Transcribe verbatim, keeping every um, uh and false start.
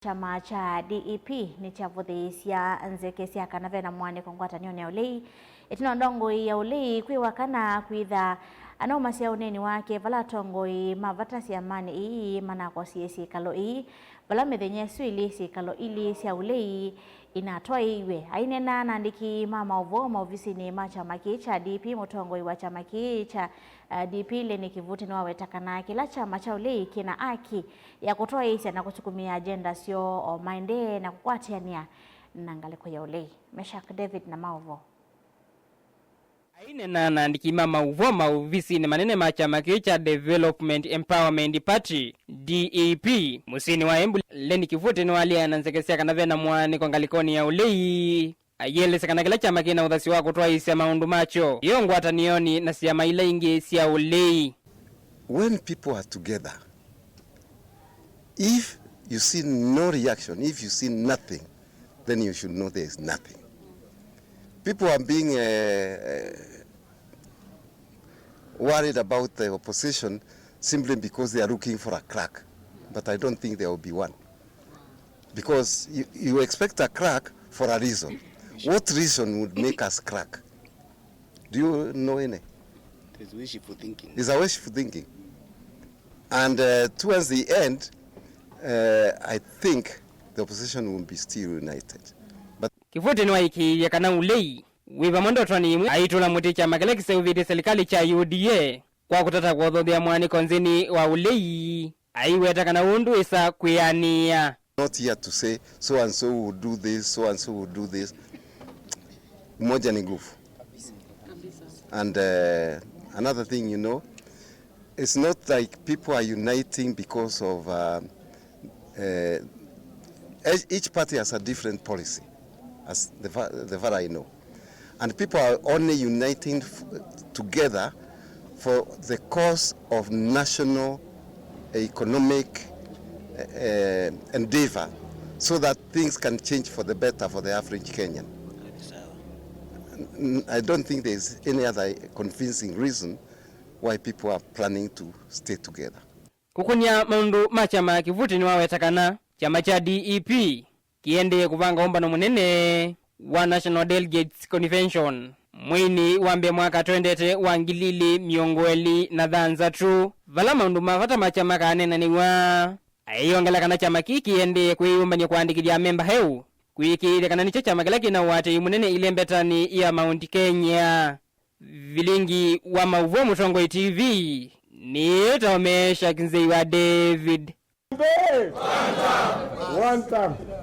Kyama kya D E P nĩkyavũthĩĩsya nzeke sya kana ve na mũaanĩko ngwatanĩonĩ ya ũlei. Ĩtina wa ndongoi ya ũlei kwĩwa kana kwĩtha anaumasya ũneeni wake vala atongoi ma vata syamanĩ ii manakosie syĩkalo ii, vala mĩthenya ĩsu ĩlĩ syĩkalo ilĩ sya ũlei inatwaĩiw'e. Aineena na andĩki ma maũvoo maovisinĩ ma kyama kĩĩ kya D P, mũtongoi wa kyama kĩĩ kya, uh, D P Lenny Kivutĩ nĩwaweta kana kĩla kyama kya ũlei kĩna aki ya kũtwaĩĩsya na kũsukumĩa agenda syoo o maendee na kũkwatĩanĩa na ngalĩko ya ũlei. Meshack David na maũvoo. Aineena na andĩki ma maũvoo maovisinĩ manene ma kyama kĩĩ kya Development Empowerment Party, D E P, mũsyĩnĩ wa Embu, Lenny Kivutĩ nĩwaleana nzeke sya kana ve na mũaanĩko ngalĩkonĩ ya ũlei. Ayĩelesya kana kĩla kyama kĩna ũthasyo wa kũtwaĩĩsya maũndũ makyo yo ngwatanĩonĩ na syama ila ingĩ sya ũlei. When people are together, if you see no reaction, if you see nothing, then you should know there is nothing. People are being, uh, uh, worried about the opposition simply because they are looking for a crack. But I don't think there will be one. Because you, you expect a crack for a reason. What reason would make us crack? Do you know any? It's wishful thinking. It's a wishful thinking. And, uh, towards the end, uh, I think the opposition will be still united. But Kivutĩ nĩwaĩkĩĩie kana ũlei wĩ vamwe ndotonĩ imwe aitũla mũtĩ kyama kĩla kĩseũvĩtye silikalĩ kya U D A kwa kũtata kũthothea mũaanĩko nthĩnĩ wa ũlei, aiweta kana ũũ ndwĩsa kwĩanĩa. Not here to say so and so will do this, so and so will do this. Umoja ni nguvu. And, uh, another thing, you know, it's not like people are uniting because of, uh, uh, each, each party has a different policy, as the far, the far I know. And people are only uniting f-, together for the cause of national economic, uh, endeavor, so that things can change for the better for the average Kenyan. N-, I don't think there is any other convincing reason why people are planning to stay together. Kũkũnĩa maũndũ ma kyama, Kivutĩ nĩwaweta kana kyama kya D E P kĩendee kũvanga ũmbano mũnene wa National Delegates Convention mweinĩ wa mbee mwaka twendete wa ngili ili mĩongo ĩlĩ na thanthatũ, vala maũndũ ma vata makya makaneenanĩw'a. Aiyongela kana kyama kĩĩ kĩendee kwĩyũmbany'a kũandĩkĩthya amemba eũ, kũĩkĩĩthya kana nĩkyo kyama kĩla kĩna ũatĩĩi mũnene ĩlembetanĩ ya Mount Kenya. Vilingi wa maũvoo Mũtongoi T V, nĩtawa Meshack Nzei wa David. One time.